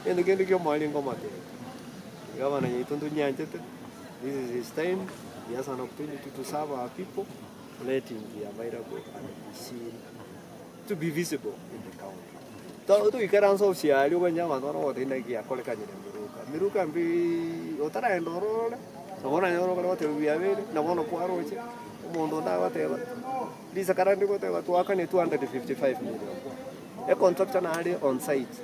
Egento kende kia omoerio nkomotebia, gavana yaito ntonyianchete, this is his time, he has an opportunity to serve our people, let him be available and be seen to be visible in the county. To toikaranse ofisi aria okonye abanto bare goteba naki giakorekanyire Miruka. Miruka mbiiii otaragenda orore, nabo oranyore okore goteba biabeire, na bono kwaroche, omonto onde agoteba, risakara rinde goteba twakane 255 million. Econtractor nare on site,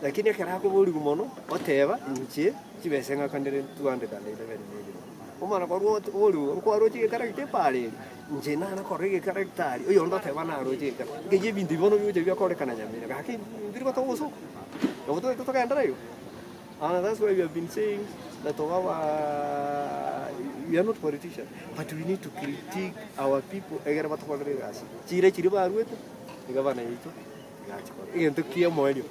lakini ekero akoborigwa mono, oteba inche chibesa ng'akanire 211 million. Omana korwa oborigwa, nkwaroche egekaragita epaara eri. Inche nare korora egekarakita aria, oyonde oteba naroche egekarakita. Nkeyia ebinto ebi bono bigocha biakorekana nyamira, gaki mbiri gotoa obosoku, nabo togete togenderere igo. And that's why we have been saying that of our we are not politicians, but we need to critique our people egere batokorere egasi. Chiira chiria baruete, iga abana yaito tiga chikore. Egento kia omoerio,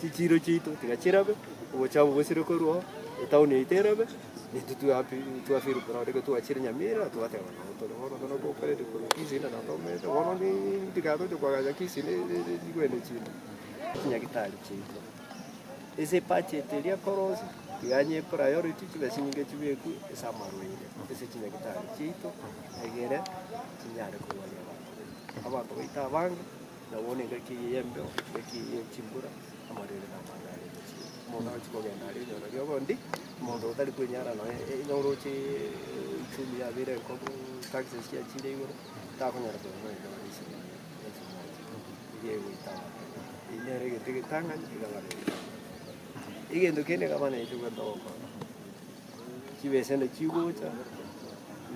chichiiro chiaito tiga chirabe, obochafu bosire korwa oo, etown yaito erabe. Intwe twapi twa feel proud ekero twachire Nyamira twateba nabo tore bono bono gokoreti korwa Kisii na natomete bono niii tiga toche koagacha Kisii ne chigwene chinde. Chinyagitari chiaito, ase ebudget eria ekorosia, tiga nye priority chibesa chinyinge chibekwe ase amarwaire ase chinyagitari chiaito egere chinyare korwaria abanto baito. Abanto baito abange nabo bono engaki eye ya embeo, engaki eye ya chimbura, amarwaire namange are gochia. Omonto agochia kogenda aria onyora riogo ndi, omonto otari kwenyara nonya onye oroche uchumi yabeire enkong'u, taxes chiachire igoro, takonyara kogenda nonya ekero ase ase eria egoita abanto. Eyio nere egento egetang'ani egabana eye. Egento kende egabana eye tobwenerete gokora, chibesa ende chigocha,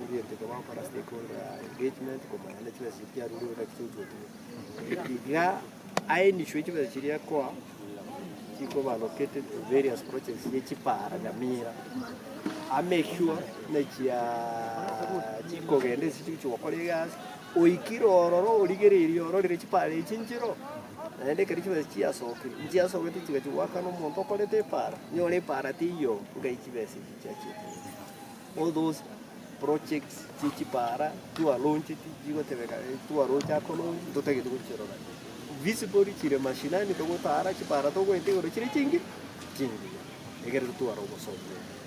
egento eke bagokora stakeholder engagement komanya buna chibesa echi chiarurwe naki chigotumeka. Iga aenishwe chibesa chiria akoa chikoba allocated to various projects ye chipara Nyamira, a make sure buna chiaaa chikogenda ase chigochi gokora egasi, oikire ororo origereirie ororire chipara echi nchiroo, naende ekero chibesa chiasokire, nchiasogete chigachi goakana omonto okorete epara, nyore epara teiyo ngai chibesa echi chiachete gocha. All those projects chie chipara twalauncheti chigotebeka twaroche akolaunch ntotagete gochirora. Visibly chire mashinani togotara chipara togoeta igoro chire chingi chingiya egere totware obosomia obo.